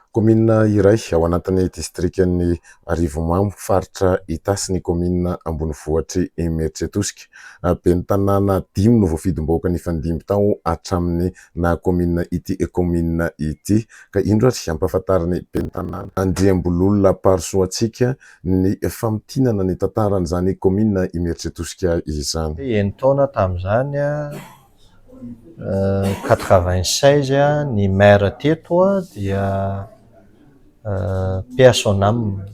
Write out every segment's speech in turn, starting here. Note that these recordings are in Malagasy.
Kaominina iray ao anatin'ny distrikan'i Arivonimamo, faritra Itasy ny kaominina ambonivohitr'i Imerintsiatosika. Ben'ny tanàna dimy no voafidim-bahoaka nifandimby tao hatramin'ny naha kaominina ity kaominina ity. Ka indro ary ampahafantarin'ny ben'ny tanàna Andriambololona Parisoa antsika ny famintinana ny tantaran'izany kaominina Imerintsiatosika izany. Enin-taona tamin'izany 96 ny maire teto dia paix à son âme,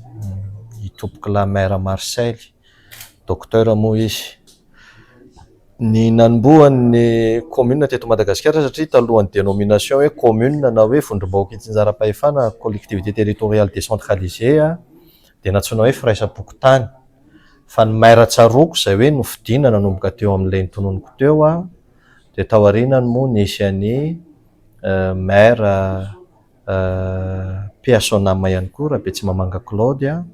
i Tompokolahy maire Marcel, docteur moa izy. Ny nanombohan'ny commune teto Madagasikara satria talohan'ny dénomination hoe commune na hoe vondrom-bahoaka itsinjaram-pahefana, collectivité territoriale décentralisée, dia nantsoina hoe firaisam-pokontany. Fa ny maire tsaroako izay hoe nofidina nanomboka teo amin'ilay notononiko teo dia tao aorianany moa nisy an'i maire paix à son âme ihany koa Rabetsimamanga Claude.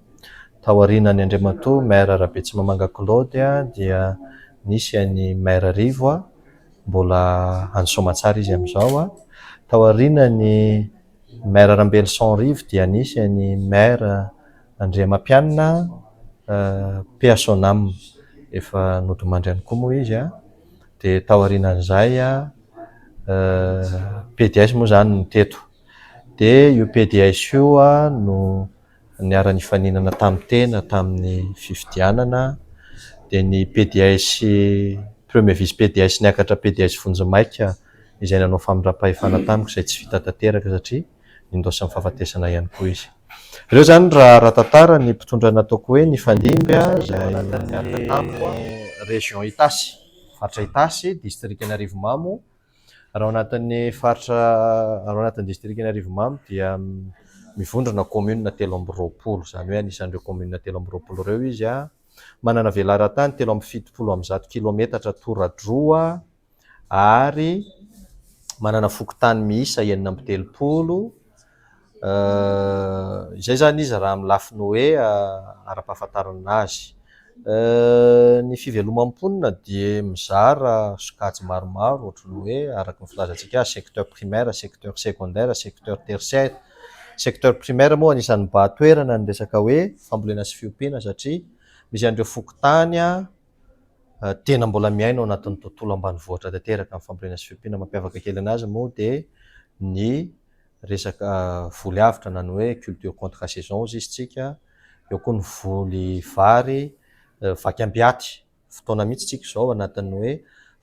Tao aorianany Andriamatoa maire Rabetsimamanga Claude dia nisy an'i maire Rivo, mbola any Soamatsara izy amin'izao. Tao aorianany maire Rambelison Rivo dia nisy an'i maire Andriamampianina, paix à son âme, efa nodimandry ihany koa moa izy. Dia tao aorianan'izay PDS moa izany no teto. Dia io PDS io no niara-nifaninana tamin'ny tena tamin'ny fifidianana. Dia ny PDS, premier vice PDS niakatra PDS vonjimaika izay nanao famindram-pahefana tamiko izay tsy vita tanteraka satria nindaosin'ny fahafatesana ihany koa izy. Ireo izany raha ara-tantara ny mpitondra nataoko hoe nifandimby izay niaraka tamiko. Région Itasy, faritra Itasy, distrikan'Arivonimamo. Raha ao anatin'ny faritra, raha ao anatin'ny distrikan'Arivonimamo dia mivondrona commune 23, izany hoe anisan'ireo commune 23 ireo izy. Manana velaran-tany 173 kilometatra tora-droa ary manana fokontany miisa 36. Izay izany izy raha amin'ny lafiny hoe ara-pahafantarana azy. Ny fiveloman'ny mponina dia mizara sokajy maromaro ohatran'ny hoe araka ny filazantsika azy secteur primaire, secteur secondaire, secteur tertiaire. Secteur primaire moa anisan'ny mibahan-toerana ny resaka hoe fambolena sy fiompiana satria misy an'ireo fokontany tena mbola miaina ao anatin'ny tontolo ambanivohitra tanteraka ny fambolena sy fiompiana. Mampiavaka kely anazy moa dia ny resaka voly avotra na ny hoe culture contre saison hozy izy tsika, eo koa ny voly vary vaky ambiaty, fotoana mihitsy tsika izao anatin'ny hoe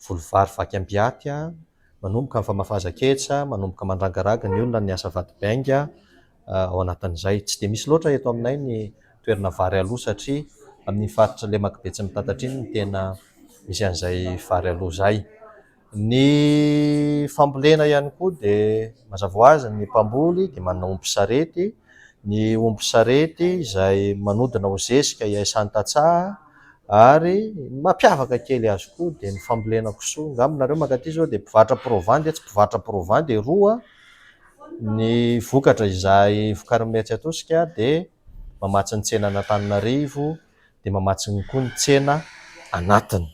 voly vary vaky ambiaty, manomboka ny famafazan-ketsa, manomboka mandrangaraga ny olona ny asa vadibainga ao anatin'izay. Tsy dia misy loatra eto aminay ny toerana vary aloha satria amin'ny faritra lemaka be tsy mitatatra iny no tena misy an'izay vary aloha izay. Ny fambolena ihany koa dia mazava ho azy ny mpamboly dia manana omby sarety, ny omby sarety izay manodina ho zezika iaisan'ny tantsaha ary ny mampiavaka kely azy koa dia ny fambolena kisoa. Angamba nareo mankaty izao dia mpivarotra provandy etsy, mpivarotra provandy eroa, ny vokatra izay vokarin'ny Imerintsiatosika dia mamatsy ny tsenan'Antananarivo. dia mamatsy ny koa ny tsena anatiny.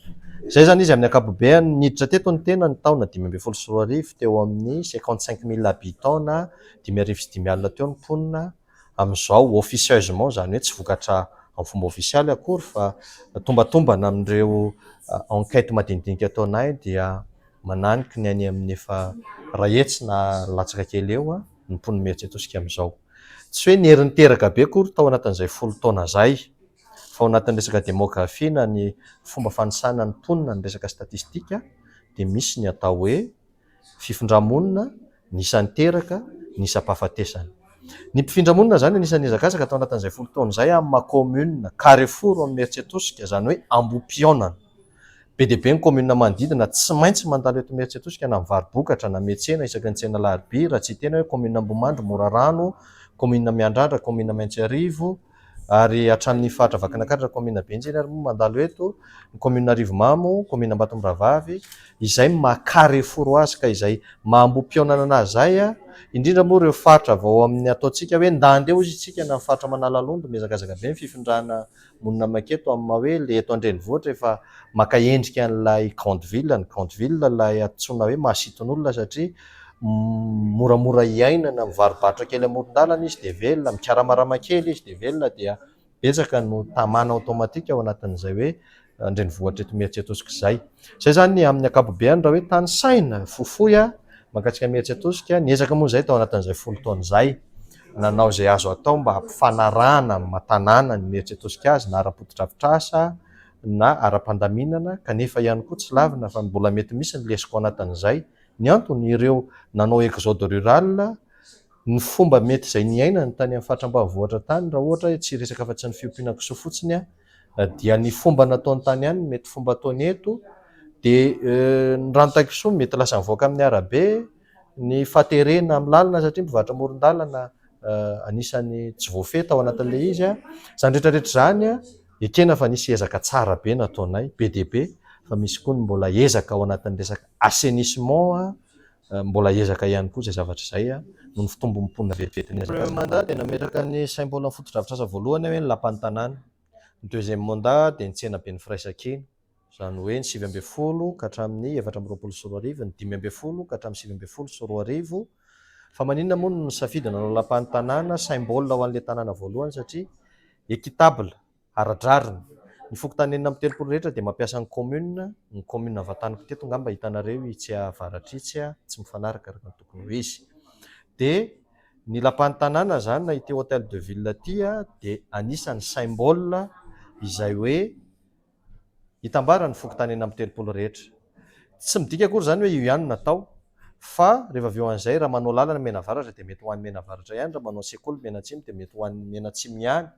Izay izany izy amin'ny ankapobeany, niditra teto ny tena ny taona 2015 teo amin'ny 55 mille habitants na 55 000 teo ny mponina, amin'izao officieusement izany hoe tsy vokatra amin'ny fomba ofisialy akory fa tombatombana amin'ireo enquête madinidinika ataonay dia mananiky ny any amin'ny efa 100 na latsaka kely eo ny mponina Imerintsiatosika amin'izao. Tsy hoe niherinteraka be akory tao anatin'izay 10 taona izay, fa ao anatin'ny resaka demografia na ny fomba fanisana ny mponina ny resaka statistika dia misy ny atao hoe fifindra-monina, ny isan'ny teraka, ny isam-pahafatesana. Ny mpifindra-monina izany anisan'ny nihazakazaka tao anatin'izay 10 taona izay amin'ny maha commune carrefour ao Imerintsiatosika, izany hoe Ambohipihaonana. Be dia be ny commune manodidina tsy maintsy mandalo eto Imerintsiatosika na mivaro-bokatra na miantsena isaky ny tsena alarobia raha tsy hiteny hoe commune Ambohimandry, Morarano, commune Miandrandra, commune Maintsoarivo ary hatramin'ny faritra Vakinankaratra, commune Benjiny ary moa mandalo eto, ny commune Arivonimamo, commune Ambatomirahavavy, izay maha carrefour azy ka izay maha ambohipihaonana anazy izay, indrindra moa ireo faritra avy ao amin'ny ataontsika hoe Ndandy eo hozy isika na ny faritra Manalalondo, mihazakazaka be ny fifindrana monina maketo amin'ny maha hoe le eto an-drenivohitra efa maka endrika an'ilay grande ville, ny grande ville ilay antsoina hoe mahasiton'olona satria moramora iainana, mivarobarotra kely amoron-dalana izy dia velona, mikaramarama kely izy dia velona dia betsaka no tamana automatique ao anatin'izay hoe an-drenivohitra eto Imerintsiatosika izay. Izay izany amin'ny ankapobeany raha hoe tanisaina fohifohy mahakasika Imerintsiatosika. Niezaka moa izahay tao anatin'izay 10 taona izay nanao izay azo atao mba hampifanarahana amin'ny maha tanàna ny Imerintsiatosika azy na ara-potodrafitrasa na ara-pandaminana kanefa ihany koa tsy lavina fa mbola mety misy ny lesoka ao anatin'izay. Ny antony, ireo nanao exode rural, ny fomba mety izay niainany tany amin'ny faritra ambanivohitra tany raha ohatra hoe tsy hiresaka afa-tsy ny fiompiana kisoa fotsiny aho dia ny fomba nataony tany ihany no mety fomba ataony eto dia ny ranon-takisoa mety lasa mivoaka amin'ny arabe, ny fahaterena amin'ny lalana satria mpivarotra amoron-dalana anisan'ny tsy voafehy tao anatin'ilay izy. Izany rehetra rehetra izany ekena fa nisy ezaka tsara be nataonay, be dia be, fa misy koa ny mbola ezaka ao anatin'ny resaka assainissement, mbola ezaka ihany koa izay zavatra izay noho ny fitombon'ny mponina vetivety ny Premier mandat dia nametraka ny symbole ny fotodrafitrasa voalohany hoe ny lapan'ny tanàna. Ny deuxième mandat dia ny tsenaben'ny firaisankina, izany hoe ny 19 ka hatramin'ny 2024, ny 15 ka hatramin'ny 2019. Fa maninona moa no nisafidy nanao lapan'ny tanàna, symbole ho an'ilay tanàna voalohany satria équitable, ara-drariny. Ny fokontany 36 rehetra dia mampiasa ny commune, ny commune vantaniko teto angamba hitanareo itsy avaratra itsy tsy mifanaraka araka ny tokony ho izy. Dia ny lapan'ny tanàna izany na ity hôtel de ville ity dia anisan'ny symbole izay hoe hitambaran'ny fokontany 36 rehetra. Tsy midika akory izany hoe io ihany no natao fa rehefa avy eo an'izay raha manao lalana Menavaratra dia mety ho an'ny Menavaratra ihany, raha manao sekoly Menatsimo dia mety ho an'ny Menatsimo ihany.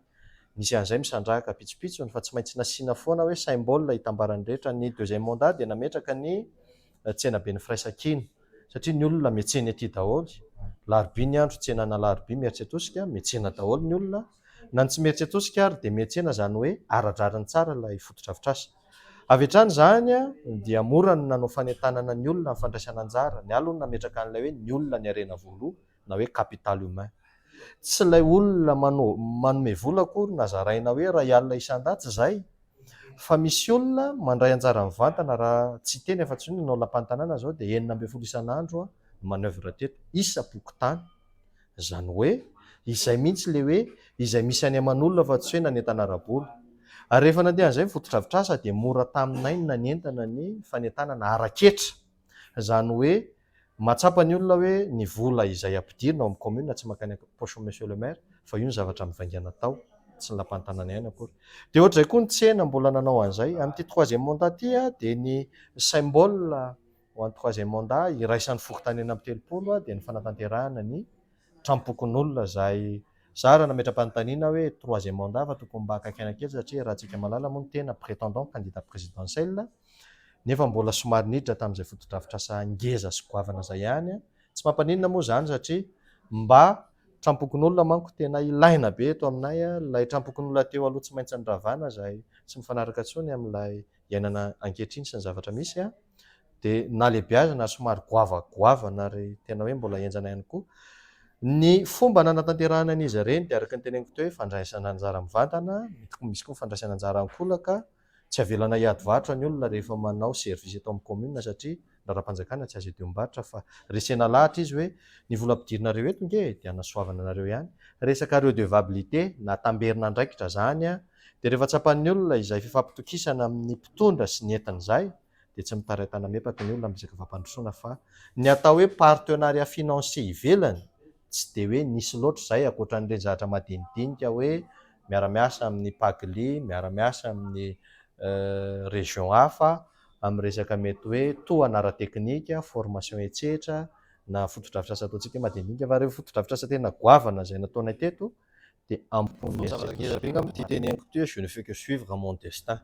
Nisy an'izay misandrahaka pitsopitsony fa tsy maintsy nasiana foana hoe symbole hitambaran'ny rehetra. Ny deuxième mandat dia nametraka ny tsenaben'ny firaisankina satria ny olona miantsena ety daholo. Larobia ny andro tsenan'Alarobia Imerintsiatosika, miantsena daholo ny olona. Na ny tsy Imerintsiatosika ary dia miantsena izany hoe ara-drariny tsara ilay fotodrafitrasa. Avy hatrany izany dia mora ny nanao fanentanana ny olona amin'ny fandraisana anjara. Ny ahy aloha no nametraka an'ilay hoe ny olona ny harena voaloha na hoe capital humain. Tsy ilay olona manome vola akory na zaraina hoe 1000 isan-datsy izay fa misy olona mandray anjara mivantana raha tsy hiteny afa-tsy ny nanao lapan'ny tanàna izao dia 16 isan'andro ny manoeuvre teto isam-pokontany. Izany hoe izay mihitsy ilay hoe izay misy any aman'olona fa tsy hoe nanentana ara-bola. Ary rehefa nandeha an'izay ny fotodrafitrasa dia mora taminay ny nanentana ny fanentanana ara-ketra. Izany hoe Mahatsapa ny olona hoe ny vola izay ampidirina ao amin'ny commune tsy mankany am-paosy monsieur le maire fa io ny zavatra mivaingana tao, tsy ny lapan'ny tanàna ihany akory. Dia ohatr'izay koa ny tsena mbola nanao an'izay. Amin'ity troisième mandat ity dia ny symbole ho an'ny troisième mandat iraisan'ny fokontany 36 dia ny fanatanterahana ny tranompokonolona izay zara nametra-panontaniana hoe troisième mandat fa tokony mba haka aina kely satria raha antsika mahalala moa ny tena prétendant candidat présidentiel nefa mbola somary niditra tamin'izay fotodrafitrasa ngeza sy goavana izay ihany. Tsy mampaninona moa izany satria mba tranompokonolona manko tena ilaina be eto aminay. Ilay tranompokonolona teo aloha tsy maintsy noravana izay tsy mifanaraka intsony amin'ilay iainana ankehitriny sy ny zavatra misy dia nalehibeazina ary somary goavagoavana ary tena hoe mbola henjana ihany koa. Ny fomba nanatanterahana an'izy ireny dia araka ny teneniko teo hoe fandraisana anjara mivantana, misy koa ny fandraisana anjara ankolaka, tsy avelana hiady varotra ny olona rehefa manao service eto amin'ny commune satria ny raharaham-panjakana tsy azo iadiam-barotra fa resena lahatra izy hoe ny vola ampidirinareo eto nge dia hanasoavana anareo ihany. Resaka redevabilité na tamberin'andraikitra izany dia rehefa tsapan'ny olona izay fifampitokisana amin'ny mpitondra sy ny entiny izay dia tsy mitaray tanamepaka ny olona amin'ny resaka fampandrosoana fa ny atao hoe partenariat financier ivelany tsy dia hoe nisy loatra izay ankoatra an'ireny zavatra madinidinika hoe miara-miasa amin'ny PAGLI, miara-miasa amin'ny région hafa amin'ny resaka mety hoe tohana ara-teknika, formation etsetra na fotodrafitrasa ataontsika hoe madinidinika fa ireo fotodrafitrasa tena goavana izay nataonay teto dia am-pony zavatra ngeza be angamba ity teneniko ity hoe je ne fais que suivre mon destin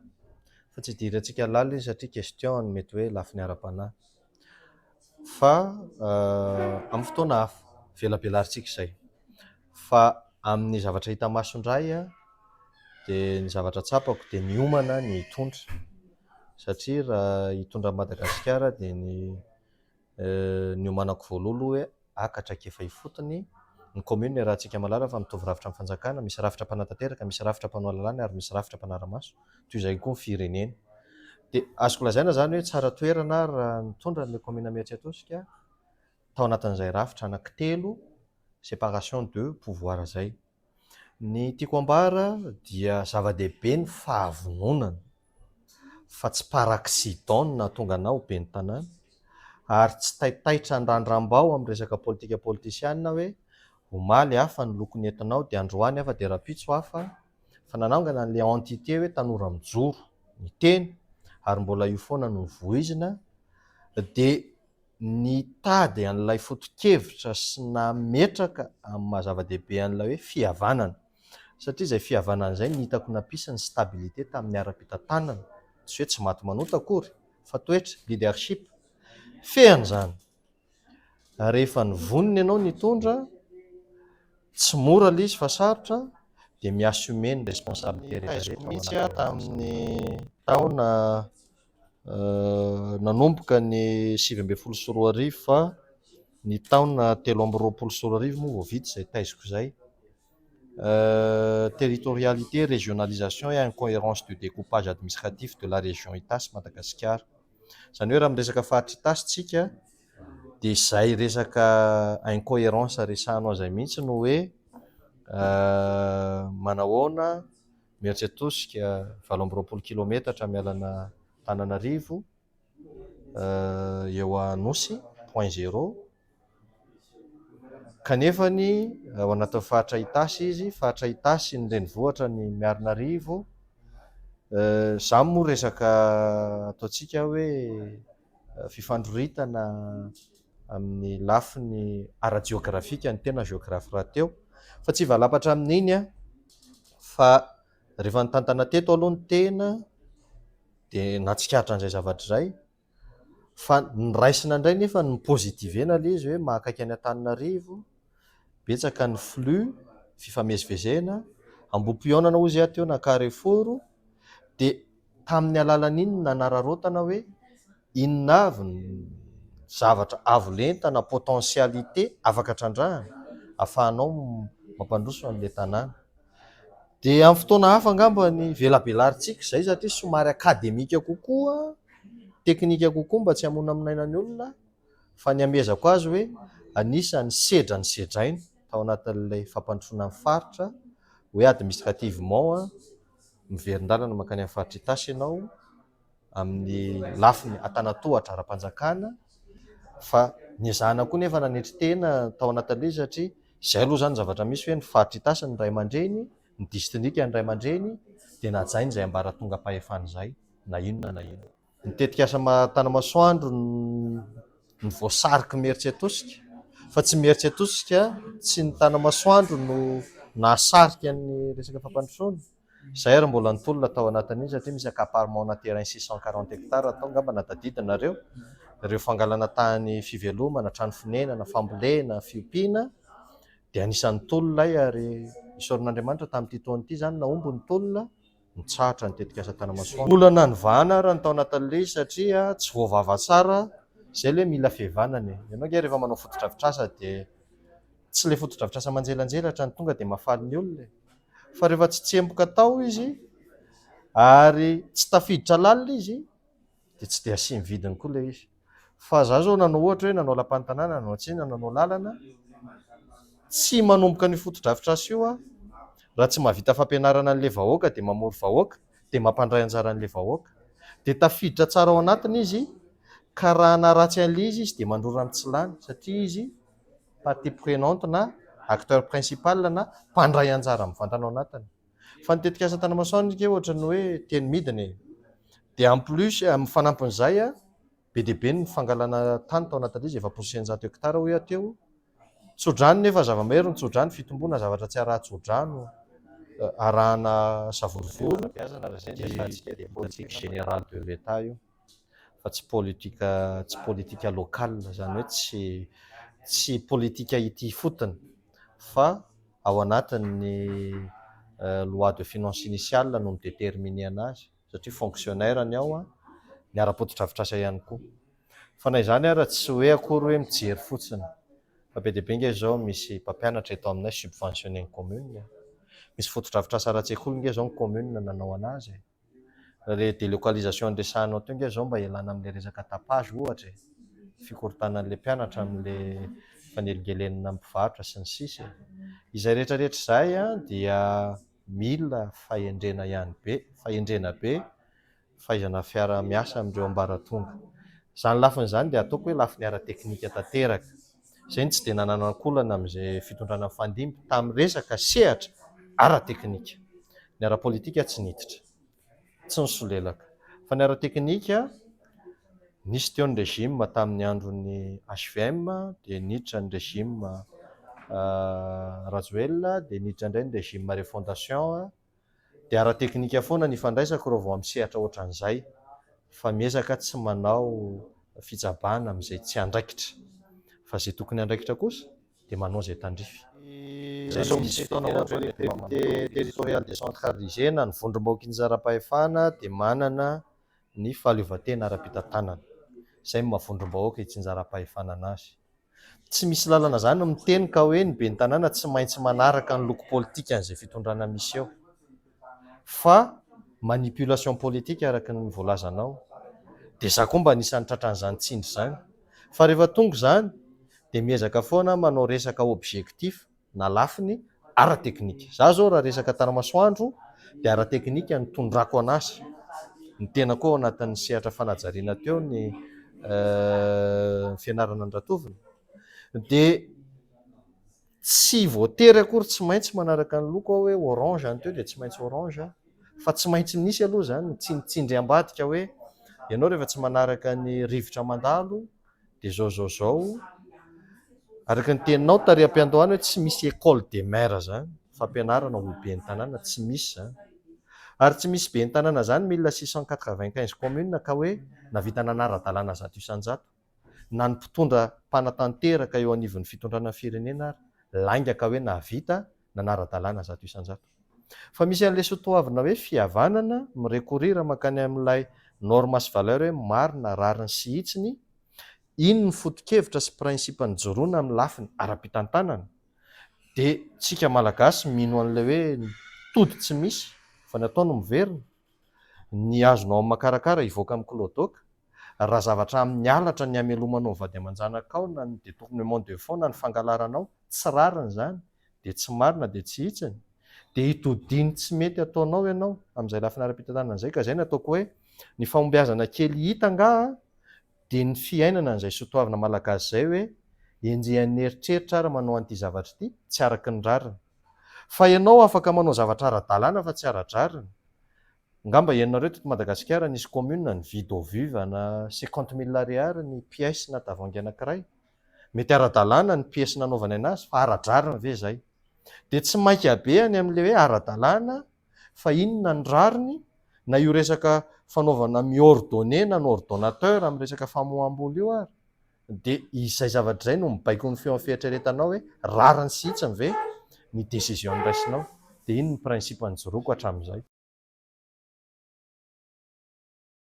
fa tsy idirantsika lalina izy satria question ny mety hoe lafiny ara-panahy fa amin'ny fotoana hafa velabelarintsika izay fa amin'ny zavatra hita maso indray dia ny zavatra tsapako dia miomana ny hitondra satria raha hitondra an'i Madagasikara dia ny niomanako voaloha aloha hoe haka traikefa ifotony ny commune iarahantsika mahalala fa mitovy rafitra amin'ny fanjakana, misy rafitra mpanatanteraka, misy rafitra mpanao lalàna ary misy rafitra mpanara-maso, toy izay koa ny firenena. Dia azoko lazaina izany hoe tsara toerana aho raha nitondra an'ilay commune Imerintsiatosika. Tao anatin'izay rafitra anankitelo, séparation de pouvoir izay. Ny tiako ambara dia zava-dehibe ny fahavononana fa tsy par accident no nahatonga anao ho ben'ny tanàna ary tsy taitaitra andrandram-bao amin'ny resaka politika politisiana hoe omaly hafa ny loko nentinao dia androany hafa dia rahampitso hafa fa nanangana an'ilay entité hoe tanora mijoro ny teny ary mbola io foana no voizina dia nitady an'ilay foto-kevitra sy nametraka amin'ny maha zava-dehibe an'ilay hoe fihavanana satria izay fihavanana izay no hitako nampisy ny stabilité tamin'ny ara-pitantanana, tsy hoe tsy maty manota akory fa toetra, leadership, fehiny izany. Rehefa nivonona ianao nitondra, tsy mora ilay izy fa sarotra dia mi-assumer ny responsabilité rehetra rehetra mihitsy aho tamin'ny taona nanomboka ny 2019 fa ny taona 2023 moa vao vita izay taiziko izay. Territorialité, régionalisation et incohérence du découpage administratif de la région Itasy Madagasikara. Izany hoe raha miresaka faritra Itasy tsika dia izay resaka incohérence resahanao izay mihitsy no hoe manahoana Imerintsiatosika 28 kilometatra miala an'Antananarivo eo Anosy point zéro kanefa ny ao anatin'ny faritra Itasy izy, faritra Itasy ny renivohitra ny Miarinarivo. Izany moa resaka ataontsika hoe fifandroritana amin'ny lafiny ara-jeografika ny tena géographe rahateo fa tsy hivalapatra amin'iny aho fa rehefa nitantana teto aloha ny tena dia nahatsikaritra an'izay zavatra izay fa noraisina indray nefa ni-positivena ilay izy hoe mahakaiky any Antananarivo, betsaka ny flux fifamezivezena, Ambohipihaonana hozy aho teo na Carrefour dia tamin'ny alalan'iny no nanararaotana hoe inona avy ny zavatra avo lenta na potentialité afaka trandrahana ahafahanao mampandroso an'ilay tanàna. Dia amin'ny fotoana hafa angamba ny velabelarintsika izay satria somary akademika kokoa, teknika kokoa mba tsy hamonamonaina ny olona fa ny hamehezako azy hoe anisan'ny sedra nosedraina tao anatin'ilay fampandrosoana ny faritra hoe administrativement miverin-dalana mankany amin'ny faritra Itasy ianao amin'ny lafiny antanatohatra ara-panjakana fa niezahana koa nefa nanetry tena tao anatin'ilay izy satria izay aloha izany zavatra misy hoe ny faritra Itasy ny ray aman-dreny, ny distrika ny ray aman-dreny dia najaina izay ambaratongam-pahefana izay na inona na inona. Ny tetikasa Tanamasoandro no voasariky Imerintsiatosika fa tsy Imerintsiatosika, tsy ny Tanamasoandro no nahasarika ny resaka fampandrosoana. Izay ary mbola nitolona tao anatin'iny satria misy accaparement na terrain 640 hectares tao angamba na tadidinareo, ireo fangalana tany fivelomana, trano fonenana, fambolena, fiompiana dia anisan'ny tolona ay ary isaoran'Andriamanitra tamin'ity taona ity izany nahomby ny tolona, nitsahatra ny tetikasa Tanamasoandro. Olana nivahana ary ny tao anatin'ilay izy satria tsy voavava tsara, izay ilay hoe mila fihavanana e. Ianao ange rehefa manao fotodrafitrasa dia tsy ilay fotodrafitrasa manjelanjelatra no tonga dia mahafaly ny olona e. Fa rehefa tsy tsemboka tao izy ary tsy tafiditra lalina izy dia tsy dia asiany vidiny koa ilay izy. Fa za zao nanao ohatra hoe nanao lapan'ny tanàna, nanao tsena, nanao lalana, tsy manomboka an'io fotodrafitrasa io aho raha tsy mahavita fampianarana an'ilay vahoaka dia mamory vahoaka dia mampandray anjara an'ilay vahoaka. Dia tafiditra tsara ao anatiny izy ka raha hanaratsy an'ilay izy izy dia mandrora mitsilany satria izy partie prenante na acteur principal na mpandray anjara mivantana ao anatiny. Fa ny tetikasa Tanamasoandro ange ohatran'ny hoe teny midina e. Dia en plus amin'ny fanampin'izay a, be dia be ny fangalana tany tao anatin'ilay izy, 640 hectares hoy aho teo. Tsodrano nefa zava-mahery ny tsodrano, fitomboana zavatra tsy arahan-tsodrano, arahana savorovoro. Dia politique générale de l'Etat io fa tsy politique tsy politique locale, izany hoe tsy tsy politique ity ifotony fa ao anatin'ny loi de finance initiale no mi-déterminer anazy satria fonctionnaire ny ao, ny ara-potodrafitrasa ihany koa. Fa na izany ara tsy hoe akory hoe mijery fotsiny fa be dia be nge izao misy mpampianatra eto aminay subventionné ny commune, misy fotodrafitrasa ara-tsekoly nge izao ny commune nanao anazy e. Le délocalisation niresahanao teo nge izao mba ialana amin'ilay resaka tapage ohatra e. fikorontanan'ilay mpianatra amin'ilay fanelingelenana mpivarotra sy ny sisa e. Izay rehetra rehetra izay dia mila fahendrena ihany be, fahendrena be, fahaizana fiara-miasa amin'ireo ambaratonga. Izany lafiny izany dia ataoko hoe lafiny ara-teknika tanteraka. Izay no tsy dia nananako olana amin'izay fitondrana nifandimby tamin'ny resaka sehatra ara-teknika. Ny ara-politika tsy niditra, tsy nisolelaka. Fa ny ara-teknika, nisy teo ny régime tamin'ny andron'ny HVM, dia niditra ny régime Rajoelina, dia niditra indray ny régime refondation. Dia ara-teknika foana ny ifandraisako raha vao amin'ny sehatra ohatran'izay, fa miezaka tsy manao fitsabana amin'izay tsy andraikitra, fa izay tokony andraikitra kosa dia manao izay tandrify. Izay izao misy fotoana ohatra hoe collectivité territoriale décentralisée na ny vondrom-bahoaka itsinjaram-pahefana dia manana ny fahaleovantena ara-pitantanana. Izay no maha vondrom-bahoaka itsinjaram-pahefana anazy. Tsy misy lalana izany miteny ka hoe ny ben'ny tanàna tsy maintsy manaraka ny loko politikan'izay fitondrana misy eo. Fa manipulation politique araka ny voalazanao. Dia za koa mba anisan'ny tratran'izany tsindry izany. Fa rehefa tonga izany dia miezaka foana manao resaka objectif na lafiny ara-teknika. Za zao raha resaka Tanamasoandro dia ara-teknika no tondrako anazy. Ny tena koa ao anatin'ny sehatra fanajariana teo ny fianarana an-dRatovina. Dia tsy voatery akory tsy maintsy manaraka ny loko aho hoe orange ny teo dia tsy maintsy orange aho. Fa tsy maintsy misy aloha izany ny tsindritsindry ambadika hoe ianao rehefa tsy manaraka ny rivotra mandalo dia zao zao zao. Araka ny teninao tary am-piandohana hoe tsy misy école des maires zany, fampianarana ho ben'ny tanàna tsy misy zany. Ary tsy misy ben'ny tanàna zany 1695 communes ka hoe nahavita nanara-dalàna 100%. Na ny mpitondra mpanatanteraka eo anivon'ny fitondrana ny firenena ary lainga ka hoe nahavita nanara-dalàna 100%. Fa misy an'ilay soatoavina hoe fihavanana mi-recourir mankany amin'ilay norme sy valeur hoe marina, rariny sy hitsiny. Iny ny foto-kevitra sy principe nijoroana amin'ny lafiny ara-pitantanana. Dia tsika malagasy mino an'ilay hoe ny tody tsy misy fa ny atao no miverina. Ny azonao amin'ny makarakara hivoaka amin'ny kiloadoaka. Raha zavatra amin'ny halatra ny hamelomanao ny vady aman-janakao na ny détournement de fonds na ny fangalaranao, tsy rariny izany, dia tsy marina dia tsy hitsiny. Dia hitodiny tsy mety ataonao ianao amin'izay lafiny ara-pitantanana izay. Ka izay no ataoko hoe ny fahombiazana kely hita angaha dia ny fiainana an'izay soatoavina malagasy izay hoe enjehan'ny eritreritra ary manao an'ity zavatra ity tsy araka ny rariny. Fa ianao afaka manao zavatra ara-dalàna fa tsy ara-drariny. Angamba ianareo teto Madagasikara nisy commune nividy eau vive na 50 000 ariary ny pièce na tavoahangy anankiray. Mety ara-dalàna ny pièce nanaovany anazy fa ara-drariny ve izay? Dia tsy maika be any amin'ilay hoe ara-dalàna fa inona ny rariny na io resaka fanaovana mi-ordonner na ny ordonnateur amin'ny resaka famoaham-bola io ary. Dia izay zavatra izay no mibaiko ny feon'ny fieritreretanao hoe rariny sy hitsiny ve ny décision noraisinao. Dia iny ny principe nijoroako hatramin'izay.